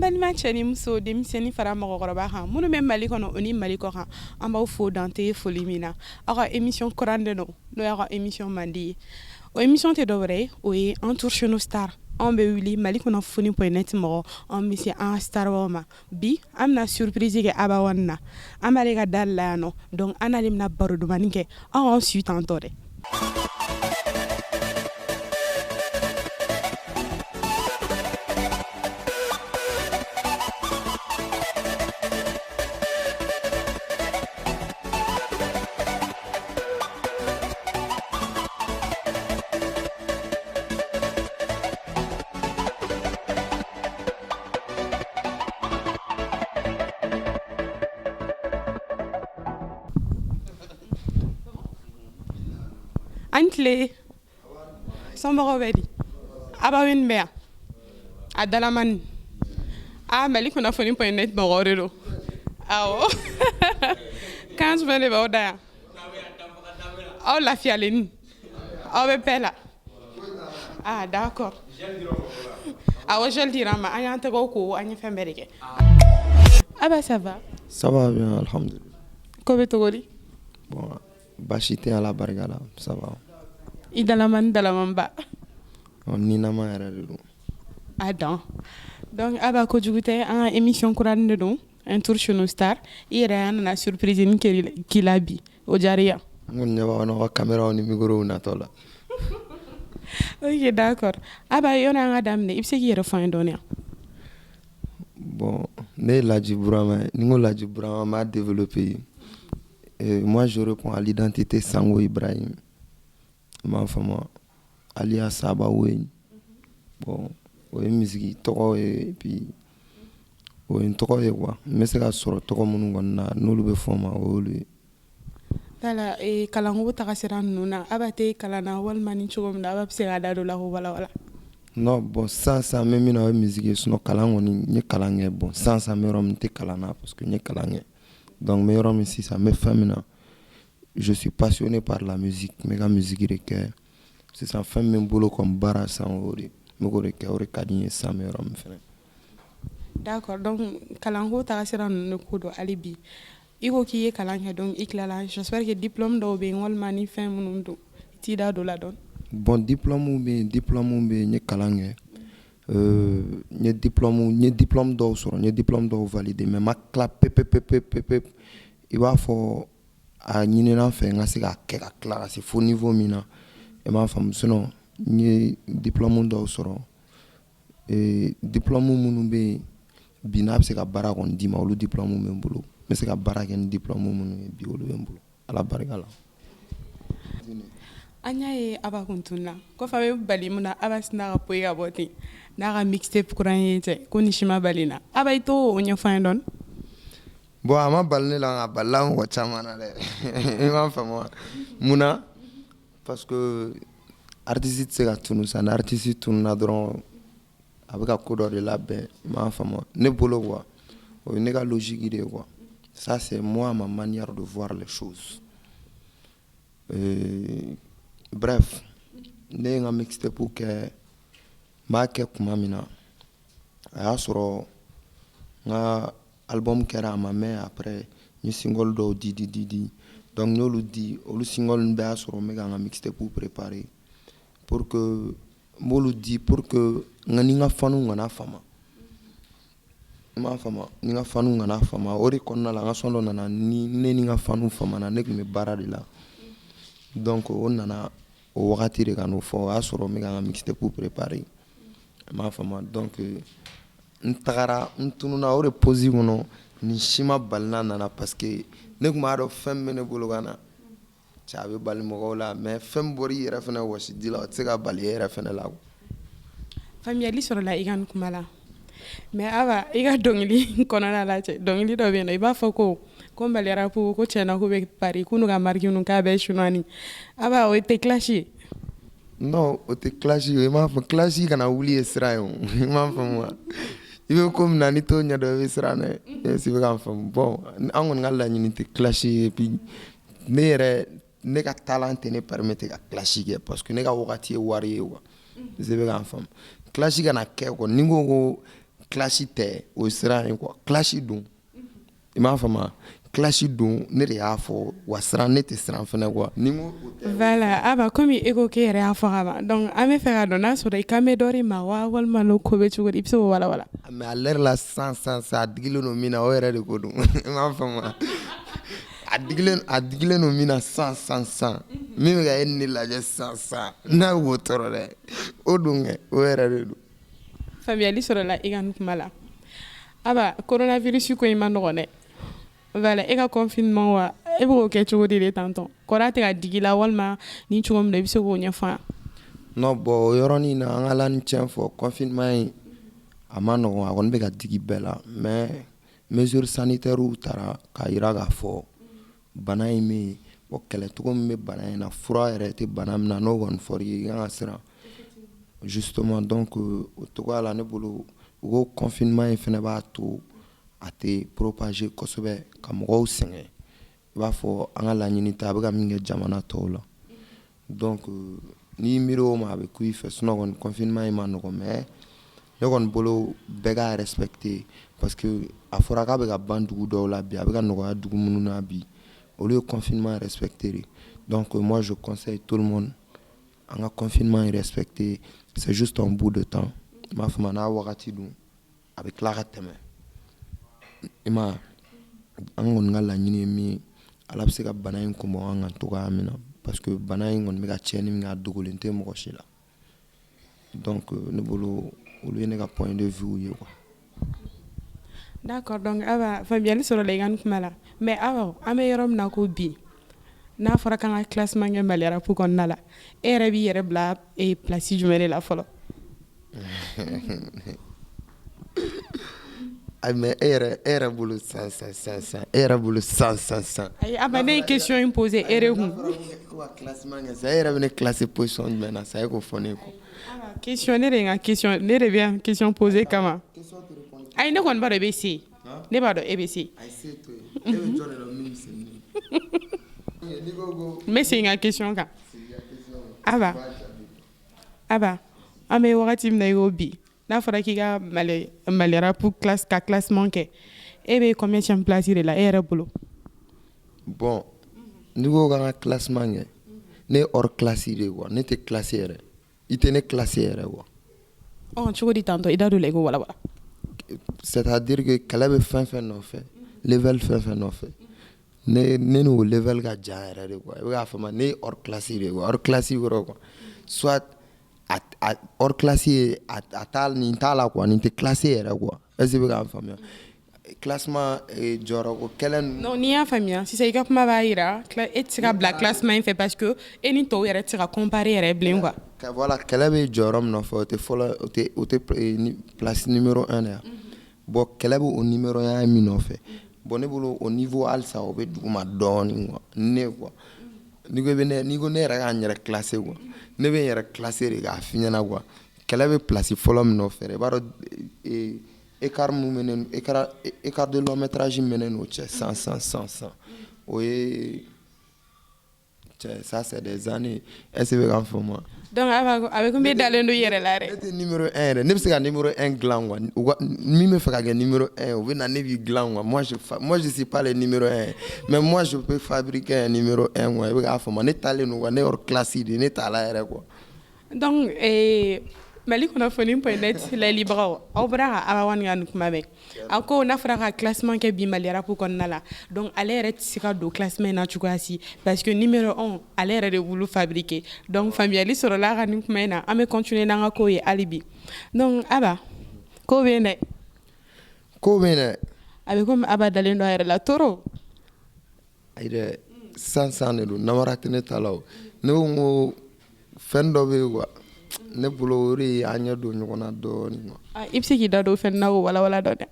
Balima cɛ ni muso, denmisɛnnin fara mɔgɔkɔrɔba kan, minnu bɛ Mali kɔnɔ o ni Mali kɔ kan, an b'aw fo dante foli min na. Aw ka émission kuran de don, n'o y'aw ka émission mandi ye. O émission tɛ dɔwɛrɛ ye, o ye Un tour chez nos stars. Anw bɛ wuli Mali kɔnɔ foni point net mɔgɔ, anw bɛ se an ka starbaw ma. Bi an bɛna surprise kɛ Aba One na. An b'ale ka da la yan nɔ, donc an n'ale bɛna baro dumani kɛ. Aw k'anw su tantɔ dɛ. An tile, somɔgɔw bɛ di? Aba One bɛ yan a dalamani a Mali kunnafoni point net mɔgɔw de don. Awɔ, kan jumɛn de b'aw da yan? Aw lafiyalen, aw bɛ bɛɛ la. Ah, d'accord. Awɔ, gel dira an ma, an y'an tɛgɛw ko, an ye fɛn bɛɛ de kɛ. Aba, ça va? Ça va bien, alhamdulillah. Ko bɛ cogo di? Bon, baasi tɛ, Ala barika la, ça va. I dalamani dalamanba. Ɔ, ninama yɛrɛ de don. A dan. Donc Aba, kojugu tɛ, an ka émission kuranin de don, Un tour chez nos stars. I yɛrɛ, an nana surprise ni k'i la bi, o diyara i ye? N kɔni ɲɛ b'aw n'aw ka caméraw ni microw natɔ la. Ok, d'accord. Aba, yɔrɔ an ka daminɛ, i bɛ se k'i yɛrɛ fɔ an ye dɔɔni wa? Bon, ne ye Laji Burama ye. Ni n ko Laji Burama, n b'a développer. Et moi, je réponds à l'identité Sango Ibrahim. I m'a faamu, alias Aba Wayne. Bon, o ye musique tɔgɔ ye, et puis o ye n tɔgɔ ye quoi. N bɛ se ka sɔrɔ tɔgɔ minnu kɔni na, n'olu bɛ fɔ n ma, o y'olu ye. Voilà, kalanko taga sira ninnu na, Aba tɛ kalan na walima ni cogo min na, Aba bɛ se k'a da don o la k'o walawala? Non, bon, sisan sisan, n bɛ min na, o ye musique ye. Sinon kalan kɔni, n ye kalan kɛ. Bon, sisan sisan, n bɛ yɔrɔ min, n tɛ kalan na parce que n ye kalan kɛ. Donc n bɛ yɔrɔ min sisan, n bɛ fɛn min na, je suis passionné par la musique. N bɛ ka musique de kɛ sisan. Fɛn min bɛ n bolo comme baara sisan, o y'o de ye. N bɛ k'o de kɛ, o de ka di n ye sisan, n bɛ yɔrɔ min fɛnɛ. D'accord, donc kalanko taga sira ninnu de ko don hali bi. I ko k'i ye kalan kɛ, donc i tilala. J'espère que diplôme dɔw bɛ yen walima ni fɛn minnu don, i t'i da don o la dɔɔni. Bon, diplôme bɛ yen, diplôme bɛ yen. N ye kalan kɛ, n ye diplôme dɔw sɔrɔ, n ye diplôme dɔw valider, mais n ma tila pewu. I b'a fɔ a ɲinina n fɛ n ka se k'a kɛ ka tila ka se fo niveau min na, i m'a faamu. Sinon n ye diplôme dɔw sɔrɔ, diplôme minnu bɛ yen bi, n'a bɛ se ka baara kɔni d'i ma, olu diplôme bɛ n bolo. N bɛ se ka baara kɛ ni diplôme minnu ye bi, olu bɛ n bolo, Ala barika la. An y'a ye Aba kun tununa kɔfɛ, a bɛ bali mun na? Aba sina ka poyi ka bɔ ten n'a ka mixtape kuran ye cɛ, ko ni si ma bali na. Aba, i t'o ɲɛfɔ an ye dɔɔni. Bon, a ma bali ne la, nka a balila mɔgɔ caman na dɛ. I m'a faamu wa? Mun na? Parce que artiste tɛ se ka tunu sa. Ni artiste tununa dɔrɔn, a bɛ ka ko dɔ de labɛn. I m'a faamu wa? Ne bolo quoi, o ye ne ka logique de ye quoi. Ça, c'est moi, ma manière de voir les choses. Bref, ne ye n ka mixtape kɛ, n b'a kɛ tuma min na, a y'a sɔrɔ n ka album kɛra, a ma mɛn. Après, n ye single dɔw di di di di. Donc n y'olu di, olu single ninnu bɛɛ y'a sɔrɔ n bɛ ka n ka mixtape préparer pour que n b'olu di, pour que n ka ni n ka faniw kana fama. I m'a faamu, ni n ka faniw kana fama. O de kɔnɔna la, n ka son dɔ nana ni ne ni n ka faniw famana. Ne tun bɛ baara de la, donc o nana o wagati de ka n'o fɔ. O y'a sɔrɔ n bɛ ka n ka mixtape préparer, i m'a faamu. Donc n tagara, n tununa o de pause kɔnɔ. Nin si ma bali n'a nana, parce que ne tun b'a dɔn fɛn min bɛ ne bolo ka na cɛ, a bɛ bali mɔgɔw la, mais fɛn min bɔra i yɛrɛ fɛnɛ wɔsiji la, o tɛ se ka bali e yɛrɛ fɛnɛ la. Faamuyali sɔrɔla i ka nin kuma la. Mais Aba, i ka dɔnkili kɔnɔna la cɛ, dɔnkili dɔ bɛ yen nɔ, i b'a fɔ ko Mali rap ko tiɲɛna k'u bɛ Paris, k'u n'u ka marque ninnu k'a bɛɛ chinois. Aba, o tɛ clash ye? Non, o tɛ clash ye. I m'a fɔ clash kana wuli ye sira ye o. I m'a faamu wa? I bɛ ko min na, n'i t'o ɲɛdɔn, i bɛ siran dɛ. Est-ce que i bɛ k'a faamu? Bon, an kɔni ka laɲini tɛ clash ye. Et puis ne yɛrɛ, ne ka talent tɛ ne permettre ka clash kɛ, parce que ne ka wagati ye wari ye quoi. Est-ce que i bɛ k'a faamu? Clash kana kɛ quoi. Ni n ko ko Clash tɛ, o ye siran ye quoi. Clash don, i m'a faamu, clash don, ne de y'a fɔ wa siran, ne tɛ siran fɛnɛ quoi, ni n ko o tɛ. Voilà, Aba, komi e ko k'e yɛrɛ y'a fɔ ka ban, donc an bɛ fɛ ka dɔn n'a sɔrɔ i kan bɛ dɔ de ma wa, walima n'o ko bɛ cogo di, i bɛ se k'o walawala. Mais à l'heure la, sisan sisan sisan, a digilen don min na, o yɛrɛ de ko don, i m'a faamu, a digilen don min na sisan sisan sisan, min bɛ ka e ni ne lajɛ sisan sisan, n'a bɛ k'o tɔɔrɔ dɛ, o don kɛ, o yɛrɛ de don. Faamuyali sɔrɔla i ka nin kuma la. Aba, coronavirus ko in ma nɔgɔn dɛ. Voilà, e ka confinement wa, e bɛ k'o kɛ cogo di de tantɔn? Kɔrɔ tɛ ka digi la walima ni cogo min na, i bɛ se k'o ɲɛfɔ an ye. Non, bon, o yɔrɔnin na, an ka Ala ni tiɲɛ fɔ, confinement in a ma nɔgɔn, a kɔni bɛ ka digi bɛɛ la, mais mesures sanitaires taara k'a yira k'a fɔ bana in bɛ yen. Bon, kɛlɛcogo min bɛ bana in na, fura yɛrɛ tɛ bana min na, n'o kɔni fɔr'i ye, i kan ka siran justement. Donc o cogoya la, ne bolo, u ko confinement in fɛnɛ b'a to a tɛ propager kosɛbɛ ka mɔgɔw sɛgɛn, i b'a fɔ an ka laɲini tɛ, a bɛ ka min kɛ jamana tɔw la. Donc n'i miiri o ma, a bɛ ku i fɛ. Sinon kɔni, confinement in ma nɔgɔn, mais ne kɔni bolo, bɛɛ k'a respecter, parce que a fɔra k'a bɛ ka ban dugu dɔw la bi, a bɛ ka nɔgɔya dugu minnu na bi, olu ye confinement respecter de. Donc moi, je conseille tout le monde, an ka confinement respecter, c'est juste un bout de temps, i m'a faamu, n'a wagati dun, a bɛ tila ka tɛmɛ, i ma. An kɔni ka laɲini ye min ye, Ala bɛ se ka bana in kun bɔ an kan cogoya min na, parce que bana in kɔni bɛ ka tiɲɛni min kɛ, a dogolen tɛ mɔgɔ si la. Donc ne bolo, olu ye ne ka point de vue ye quoi. D'accord, donc Aba, faamuyali sɔrɔla i ka nin kuma la. Mais Aba, an bɛ yɔrɔ min na ko bi, n'a fɔra k'an ka classement kɛ Mali rap kɔnɔna la, e yɛrɛ b'i yɛrɛ bila place jumɛn de la fɔlɔ? Ayi, mais e yɛrɛ bolo sisan sisan sisan sisan, e yɛrɛ bolo sisan sisan sisan. Ayi Aba, ne ye question in poser e de kun. Ko ka classement kɛ sisan, e yɛrɛ bɛ ne classer position jumɛn na sisan, e k'o fɔ ne ye quoi. Question, ne de ye n ka question, ne de bɛ yan question poser kama. Ayi, ne kɔni b'a dɔn e bɛ se, ne b'a dɔn e bɛ se. Ayi, se to yen, e bɛ jɔn de dɔn min bɛ se ni ye? N'i ko ko N bɛ segin n ka question kan. Aba, Aba, an bɛ wagati min na i ko bi, n'a fɔra k'i ka Mali rap classe ka classement kɛ, e bɛ combien place de la e yɛrɛ bolo? Bon, n'i ko k'an ka classement kɛ, ne ye hors classe de ye quoi, ne tɛ classe yɛrɛ, i tɛ ne classe yɛrɛ quoi. Ɔ, cogo di tantɔ? I da don la, i ko walawala. C'est à dire que kɛlɛ bɛ fɛn fɛn nɔfɛ, level fɛn fɛn nɔfɛ, ne n'o level ka jan yɛrɛ de quoi, i bɛ k'a faamu, ne ye hors classe de ye quoi. Hors classe yɔrɔ quoi, soit a hors classe ye, a t'a nin t'a la quoi, nin tɛ classe yɛrɛ quoi. Est ce que i bɛ k'a faamuya? Classement, jɔyɔrɔko kɛlɛ ninnu. Non, n'i y'a faamuya sisan, i ka kuma b'a yira e tɛ se ka bila classement in fɛ, parce que e ni tɔw yɛrɛ tɛ se ka comparer yɛrɛ bilen quoi. Voilà, kɛlɛ bɛ jɔyɔrɔ min nɔfɛ, o tɛ fɔlɔ, o tɛ place numéro 1 de ya. Bon, kɛlɛ bɛ o numéro 1 min nɔfɛ, bon, ne bolo, o niveau halisa o bɛ duguma dɔɔnin quoi. Ne quoi, n'i ko i bɛ ne, n'i ko ne yɛrɛ k'an yɛrɛ classer quoi, ne bɛ n yɛrɛ classer de k'a f'i ɲɛna quoi. Kɛlɛ bɛ place fɔlɔ min nɔfɛ, i b'a dɔn, écart mun bɛ ne, écart de long métrage min bɛ ne n'o cɛ san san san san, o ye cɛ, ça c'est des années. Est ce que i bɛ k'an faamu wa? Donc a bɛ komi e dalen don i yɛrɛ la dɛ. Ne tɛ numéro 1 yɛrɛ, ne bɛ se ka numéro 1 dilan quoi. U ka min bɛ fɛ ka kɛ numéro 1, u bɛ na, ne b'i dilan quoi. Moi, je suis pas le numéro 1, mais moi, je peux fabriquer un numéro 1 quoi, i bɛ k'a faamu, ne taalen don quoi, ne hors classe de, ne t'a la yɛrɛ quoi. Donc Mali kunnafoni.net layɛlibagaw, aw bɔra ka Aba One ka nin kuma mɛn. A ko n'a fɔra ka classement kɛ bi Mali rap kɔnɔna la, donc ale yɛrɛ tɛ se ka don classement in na cogoya si, parce que numéro 1, ale yɛrɛ de b'olu fabriquer. Donc faamuyali sɔrɔla a ka nin kuma in na. An bɛ continuer n'an ka kow ye hali bi. Donc Aba, ko bɛ yen dɛ. Ko bɛ yen dɛ. A bɛ komi Aba dalen don a yɛrɛ la trop. Ayi dɛ, sisan sisan de don, namara tɛ ne ta la o. Ne ko n ko fɛn dɔ bɛ yen quoi, ne bolo, o de ye an ɲɛ don ɲɔgɔn na dɔɔnin quoi. I bɛ se k'i da don o fɛn na k'o walawala dɔɔnin?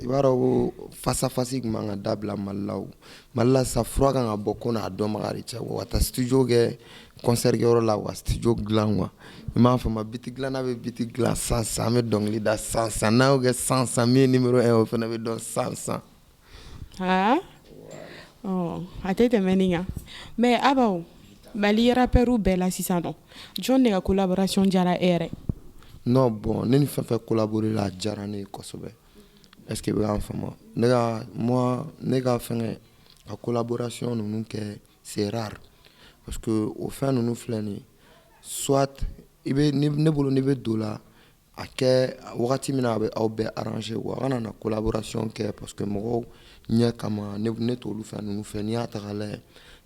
I b'a dɔn ko face à face tun man ka dabila Mali la o. Mali la sisan, fura kan ka bɔ ko n'a dɔnbaga de cɛ quoi, ka taa studio kɛ concert kɛyɔrɔ la, ka studio dilan quoi, i m'a faamu, beat dilanna bɛ beat dilan sisan sisan, an bɛ dɔnkili da sisan sisan, n'an y'o kɛ sisan sisan, min ye numéro 1 o fana bɛ dɔn sisan sisan. Aa, ɔ, a tɛ tɛmɛ nin kan. Mais Aba, o Mali rappeurs bɛɛ la sisan nɔ, jɔn de ka collaboration diyara e yɛrɛ? Non, bon, ne ni fɛn fɛn collaborer la, a diyara ne ye kosɛbɛ. Est ce que i bɛ k'an faamu? Ne ka, moi, ne ka fɛngɛ ka collaboration ninnu kɛ, c'est rare, parce que o fɛn ninnu filɛ nin ye, soit i bɛ ne bolo, ne bɛ don la a kɛ wagati min na, a bɛ aw bɛɛ arranger quoi. A kana na collaboration kɛ parce que mɔgɔw ɲɛ kama. Ne t'olu fɛn ninnu fɛ. N'i y'a ta k'a lajɛ,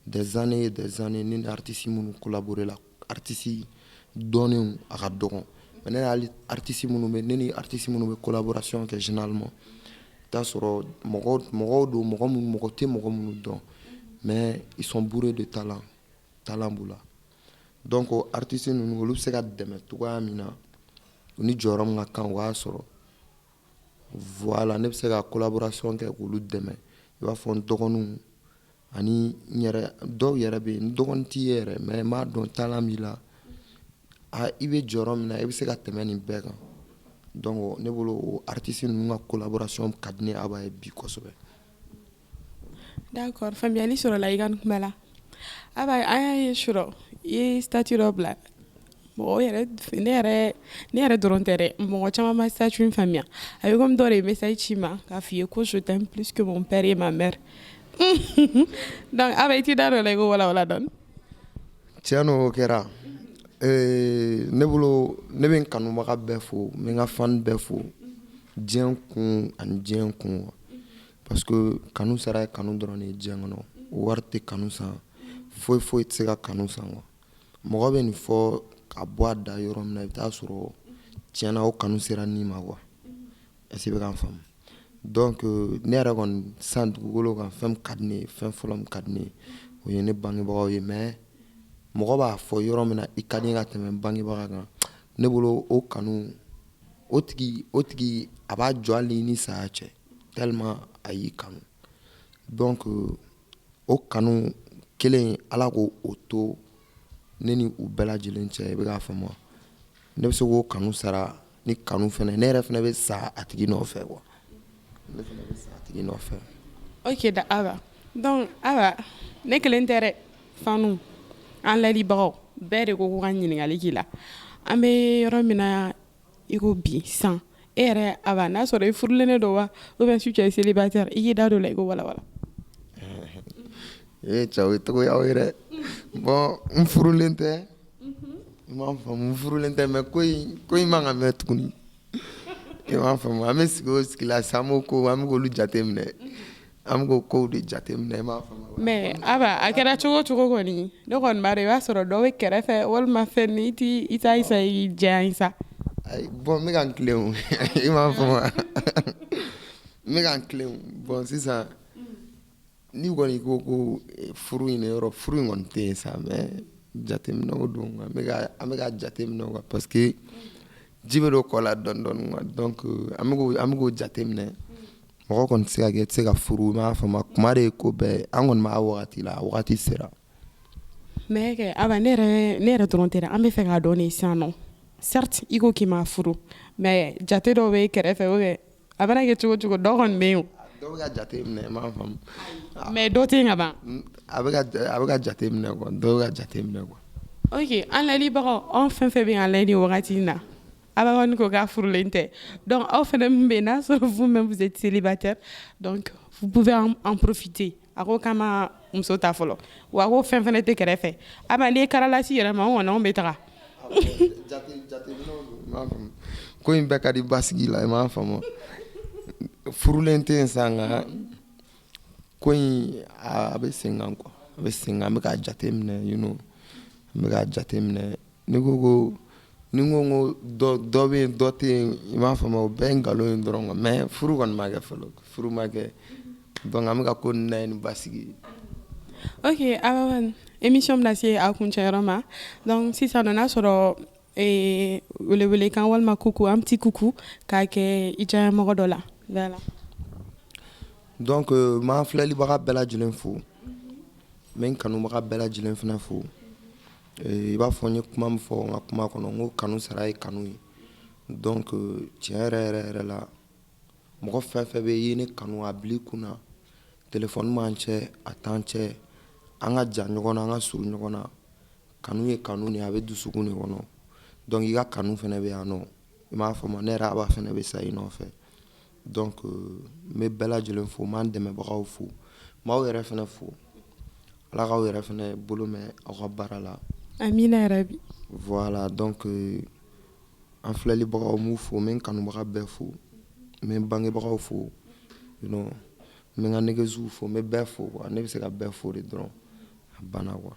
des années et des années, ne ni artiste minnu collaborer la, artiste dɔnnenw, a ka dɔgɔn. Mais ne ni artiste minnu bɛ, ne ni artiste minnu bɛ collaboration kɛ, généralement i t'a sɔrɔ mɔgɔw mɔgɔw don, mɔgɔ minnu, mɔgɔ tɛ mɔgɔ minnu dɔn, mais ils sont bourrés de talent, talent b'u la. Donc o artiste ninnu, olu bɛ se ka dɛmɛ cogoya min na, u ni jɔyɔrɔ min ka kan, o y'a sɔrɔ, voilà, ne bɛ se ka collaboration kɛ k'olu dɛmɛ. I b'a fɔ n dɔgɔninw ani n yɛrɛ, dɔw yɛrɛ bɛ yen, n dɔgɔnin t'i ye yɛrɛ, mais n b'a dɔn talent b'i la, a i bɛ jɔyɔrɔ min na, i bɛ se ka tɛmɛ nin bɛɛ kan. Donc ne bolo, o artiste ninnu ka collaboration ka di ne Aba ye bi kosɛbɛ. D'accord, faamuyali sɔrɔla i ka nin kuma la. Aba, an y'a ye surɔ i ye statut dɔ bila. Mɔgɔw yɛrɛ, ne yɛrɛ dɔrɔn tɛ dɛ, mɔgɔ caman ma statut in faamuya. A bɛ komi dɔ de ye message ci ma k'a f'i ye ko "je t'aime plus que mon père et ma mère". Donc Aba, i t'i da dɔ la, i ko wala wala dɔɔni. Tiɲɛ don, o kɛra. Ne bolo, ne bɛ n kanubaga bɛɛ fo, n bɛ n ka fan bɛɛ fo, diɲɛ kun ani diɲɛ kun, parce que kanu sara ye kanu dɔrɔn de ye diɲɛ kɔnɔ. Wari tɛ kanu san, foyi foyi tɛ se ka kanu san quoi. Mɔgɔ bɛ nin fɔ ka bɔ a da yɔrɔ min na, i bɛ taa sɔrɔ tiɲɛna o kanu sera nin ma quoi. Est ce que i bɛ k'an faamu? Donc ne yɛrɛ kɔni, sisan dugukolo kan, fɛn min ka di ne ye, fɛn fɔlɔ min ka di ne ye, o ye ne bangebagaw ye. Mais mɔgɔ b'a fɔ yɔrɔ min na i ka di ka tɛmɛ bangebaga kan, ne bolo, o kanu, o tigi a b'a jɔ hali ni saya cɛ, tellement a y'i kanu. Donc o kanu kelen, Ala k'o o to ne ni u bɛɛ lajɛlen cɛ. I bɛ k'a faamu? Ne bɛ se k'o kanu sara ni kanu fɛnɛ, ne yɛrɛ fɛnɛ bɛ sa a tigi nɔfɛ quoi, ne fɛnɛ bɛ sa a tigi nɔfɛ. Ok da Aba. Donc Aba, ne kelen tɛ dɛ, fanu an layɛlibagaw bɛɛ de ko ko ka ɲininkali k'i la. An bɛ yɔrɔ min na i ko bi sisan, e yɛrɛ Aba, n'a sɔrɔ i furulen don wa, ou bien si tu es célibataire, i k'i da don la, i ko wala wala. Ee cɛ, o ye togoyaw ye dɛ. Bon, n furulen tɛ, i m'a faamu, n furulen tɛ, mais ko in man ka mɛn tuguni, i m'a faamu. An bɛ sigi o sigi la sisan, an b'o ko, an bɛ k'olu jateminɛ, an bɛ k'o kow de jateminɛ, i m'a faamu. Mais Aba, a kɛra cogo o cogo kɔni, ne kɔni b'a dɔn i b'a sɔrɔ dɔ bɛ kɛrɛfɛ walima fɛn ni i t'i i t'a essayer k'i diya sa. Ayi, bon, n bɛ ka n tilen o, i m'a faamu, n bɛ ka n tilen o. Bon, sisan n'i kɔni ko furu in yɔrɔ, furu in kɔni tɛ yen sa, mais jateminɛw don, an bɛ ka jateminɛ quoi, parce que ji bɛ don kɔ la dɔɔni dɔɔni quoi. Donc an bɛ k'o jateminɛ. Mɔgɔ kɔni tɛ se ka kɛ, i tɛ se ka furu, i m'a faamu, kuma de ye ko bɛɛ ye. An kɔni b'a wagati la, a wagati sera. Mais kɛ Aba, ne yɛrɛ dɔrɔn tɛ dɛ, an bɛ fɛ k'a dɔn de sisan nɔ. Certes, i ko k'i ma furu, mais jate dɔw bɛ kɛrɛfɛ ou bien a mana kɛ cogo o cogo, dɔ kɔni bɛ yen o. Dɔ bɛ ka jate minɛ, i m'a faamu. Mais dɔ tɛ yen ka ban. A bɛ ka jate minɛ quoi, dɔ bɛ ka jate minɛ quoi. Ok, an layɛlibagaw, anw fɛn fɛn bɛ k'an layɛ nin wagati in na, Aba kɔni ko k'a furulen tɛ. Donc aw fɛnɛ min bɛ yen, n'a sɔrɔ vous-même vous êtes célibataire, donc vous pouvez en profiter. A ko k'a ma muso ta fɔlɔ, wa ko fɛn fɛnɛ tɛ kɛrɛfɛ. Aba, n'i ye karalasi yɛrɛ ma, anw kɔni, anw bɛ taga. Jateminɛw don, i m'a faamu. Ko in bɛɛ ka di basigi la, i m'a faamu. Furulen tɛ yen sa, nka ko in a bɛ sen kan quoi, a bɛ sen kan, an bɛ k'a jateminɛ, an bɛ k'a jateminɛ. N'i ko ni n ko dɔ dɔ bɛ yen, dɔ tɛ yen, i m'a faamu, o bɛɛ ye nkalon ye dɔrɔn quoi. Mais furu kɔni ma kɛ fɔlɔ, furu ma kɛ, donc an bɛ ka ko ninnu lajɛ ni basigi ye. Ok Aba, émission bɛna se a kuncɛyɔrɔ ma. Donc sisan nɔ, n'a sɔrɔ welewelekan walima coucou, un petit coucou k'a kɛ i diyanyemɔgɔ dɔ la, voilà. Donc n b'an filɛlibaga bɛɛ lajɛlen fo, n bɛ n kanubaga bɛɛ lajɛlen fana fo. I b'a fɔ n ye kuma min fɔ n ka kuma kɔnɔ, n ko kanu sara ye kanu ye. Donc tiɲɛ yɛrɛ yɛrɛ yɛrɛ la, mɔgɔ fɛn fɛn bɛ yen, i ye ne kanu, a bil'i kunna, téléphone b'an cɛ, a t'an cɛ, an ka jan ɲɔgɔn na, an ka surun ɲɔgɔn na, kanu ye kanu de ye, a bɛ dusukun de kɔnɔ. Donc i ka kanu fana bɛ yan nɔ. I m'a faamu? Ne yɛrɛ Aba fɛnɛ bɛ sa i nɔfɛ. Donc n bɛ bɛɛ lajɛlen fo, n b'an dɛmɛbagaw fo, n b'aw yɛrɛ fɛnɛ fo. Ala k'aw yɛrɛ fɛnɛ bolo mɛn aw ka baara la. Amina yarabi. Voilà, donc an filɛlibagaw, n b'u fo, n bɛ n kanubaga bɛɛ fo, n bɛ n bangebagaw fo, n bɛ n ka nɛgɛsiw fo, n bɛ bɛɛ fo quoi. Ne bɛ se ka bɛɛ fo de dɔrɔn, a banna quoi.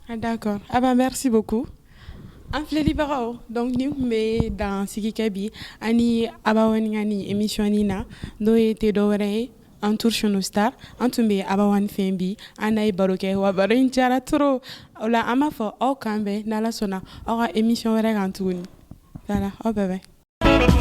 Ah, d'accord. Ah bah, merci beaucoup. An filɛlibagaw, donc nin tun bɛ dan sigi kɛ bi ani Aba One ka nin émission na, n'o ye tɛ dɔwɛrɛ ye Un tour chez nos stars. An tun bɛ Aba One fɛ bi, an n'a ye baro kɛ, wa baro in diyara trop. O la an b'a fɔ aw k'an bɛn, n'Ala sɔnna, aw ka émission wɛrɛ kan tuguni. Voilà, aw bɛɛ bɛn.